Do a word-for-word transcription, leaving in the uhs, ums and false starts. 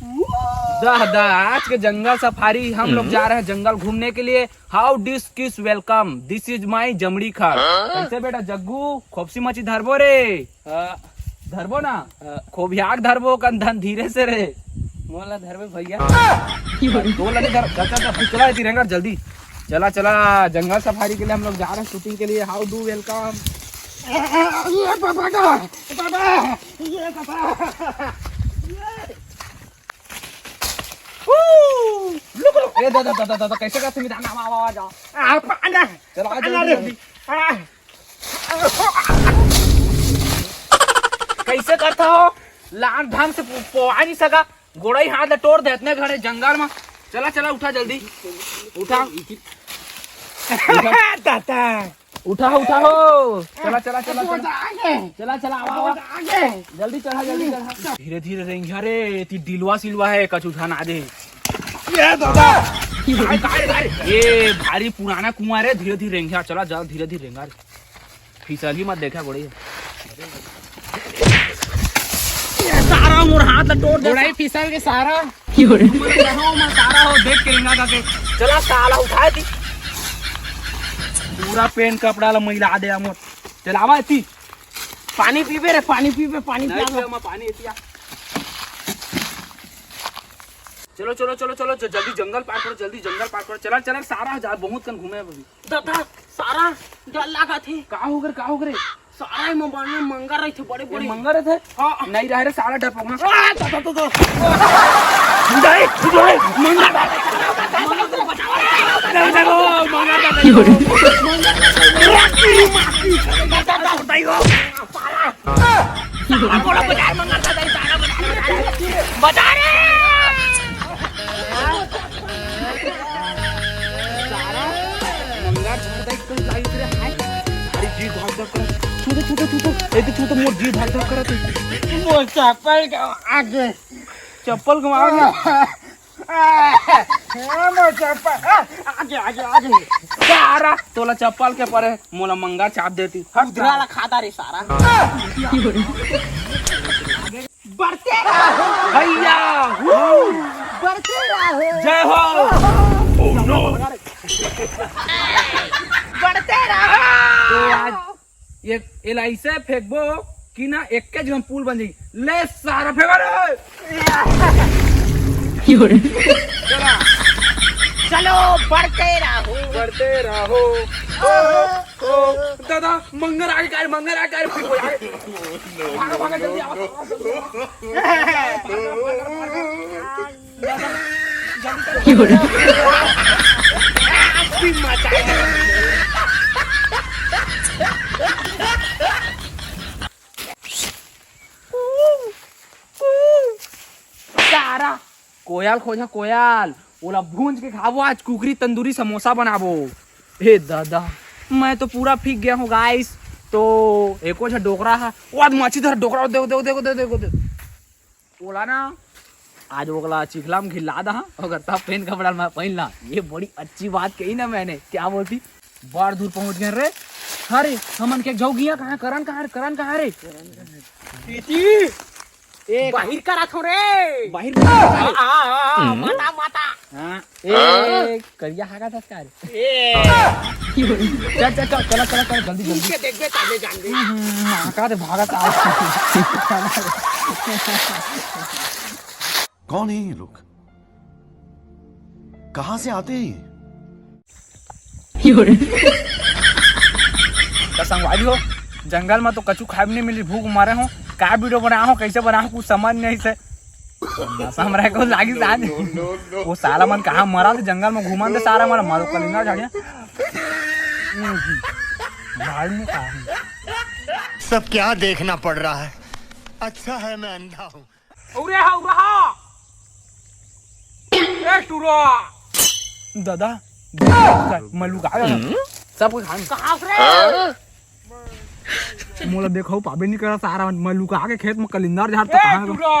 दा दा, आज के जंगल सफारी, हम लोग जा रहे हैं जंगल घूमने के लिए। How this kiss welcome, this is my Jamdi खाल। कैसे बेटा जग्गू, खोपसी मची धरबो रे? हाँ। धरबो ना? हाँ। खोबियाक धरबो, कन धन धीरे से रे। मोला धरबे भैया। तोला नहीं धर, चल, चल, चल, चला इतनी रेंगड़ जल्दी। चला, चला, जंगल सफारी के लिए हम लोग जा रहे हैं शूटिंग के लिए। How do welcome। ये पापा का, पापा, ये पापा। Look, look. ए, दादा, दादा, दादा, कैसे करते हैं? आवा, आवा, आवा, जाओ। आ, पाना। चला, आ, पाना जल्दी, रे। जल्दी। आ। कैसे करता हो? लान ढंग से पो-, पोहा नहीं सका। गोड़ाई हाथ ला तोड़ दे इतने घने जंगल में। चला, चला, उठा जल्दी। उठा। दादा। उठा हो, उठा हो। चला, चला, चला, चला। आगे। चला, चला, आवा, आवा। आगे। जल्दी चढ़ा, जल्दी चढ़ा। धीरे, धीरे रेंगिया रे, ती डिलवा सिलवा है, कछु उठा ना दे। ये दादा। काय, काय, काय? ये भारी पुराना कुआं रे, धीरे, धीरे रेंगिया, चला, जा, धीरे, धीरे रेंगा रे। फिसली मत देखा गोड़े। ये सारा मोर हाथ ला तोड़ दे। गोड़ाई फिसल के सारा। हमर यहाँ में सारा हो, देख के रेंगा का के। चला साला उठा दी। पूरा पेंट कपड़ा ला मैला दे मोर। चलावा एती। पानी पीबे रे, पानी पीबे, पानी नहीं पिया। पिया, मैं पानी एतिया। चलो, चलो, चलो, चलो, ज-, जल्दी जंगल पार करो, जल्दी जंगल पार करो। चला, चला, सारा जा, बहुत कन घूमे अभी। दादा, सारा डर लागत हे। का हो गे, का हो गे? सारा एमा बने मंगर रहिथे, बड़े ए, बड़े। मंगर रहिथे? हाँ। नहीं रहे रे, सारा डर पकड़ा। आ, तो, तो, तो, तो। नहीं, नहीं, मंगर। मंगर को बचाओ। नहीं, देखो, मंगर का नहीं। मंगर का नहीं। सारा को बचाओ, मंगर का नहीं, सारा बचाओ। बचा रे। सारा मंगा झाड़ देख के लाइट रे, हाय। अरे जी धक धक करत। छू दे, छू दे, छू दे। ए तो छू तो मोर जी धक धक करत। मोर चप्पल के आगे। चप्पल के आगे। ए, मोर चप्पल। आ, आगे, आगे, आगे। सारा तोला चप्पल के परे, मोला मंगा चाप देती। हट उधरा ला खाता रे सारा। बढ़ते रहो। भैया, हू। बढ़ते रहो। जय हो। बढ़ते रहो। तो आज ये एला ऐसे फेंकबो कि ना, एक के जगह पुल बन जाई। ले सारा फेंका रे। चला। चलो, बढ़ते रहो। बढ़ते रहो। ओ, ओ, दादा, मंगर आ गए, मंगर आ गए, फिर कोई आ गए। भागो, भागो, जल्दी आओ। दादा, जल्दी करो। सारा कोयल खोजा, कोयल, ओला भूंज के खाबो आज, कुकरी तंदूरी समोसा बनाबो। हे दादा, मैं तो पूरा फीक गया हूँ गाइस। तो एको झन डोकरा हा, ओ आज माछी धर डोकरा, देखो, देखो, देखो, देखो, देखो। ओला ना, आज ओकला चिखला में घिला दा, ओकर तब पेंट कपड़ा में पहिन ला। ये बड़ी अच्छी बात कही ना मैंने, क्या बोलती? बड़ दूर पहुंच गए रे। अरे, हमन के जाऊ गिया कहाँ, करण कहाँ रे, करण कहाँ रे? प्रीति, ए, बाहिर करा थो रे। बाहिर आ, आ, आ, आ, माता, माता। हाँ, ए, करिया हागा दस का रे? ए। चल, चल, चल, चला, चला, चला, जल्दी, जल्दी। के देखबे, तबे जान दे। हम्म, हागा दे, भागा ता। कौन है ये लोग? कहाँ से आते हैं ये? त संगवारी हो, जंगल में तो कछु खाए भी नहीं मिली, भूख मारे हो। का वीडियो बनाए हो, कैसे बनाए हो, कुछ समझ नहीं से। नशा में रह के लागी साथ। वो साला मन कहाँ मरा थे, जंगल में घूमन दे सारा मन, मारो कलिंगा झाड़िया। भाई में कहा है? सब क्या देखना पड़ रहा है? अच्छा है मैं अंधा हूँ। उरे हा, उरे हा। ए टुरा। दादा, मैं लुका गया। सब कुछ खान। कहाँ से रे? मोला देखो, पाबे नहीं करा सारा, मैं लुका के खेत में कलिंदर झाड़ तो ए कहाँ टुरा।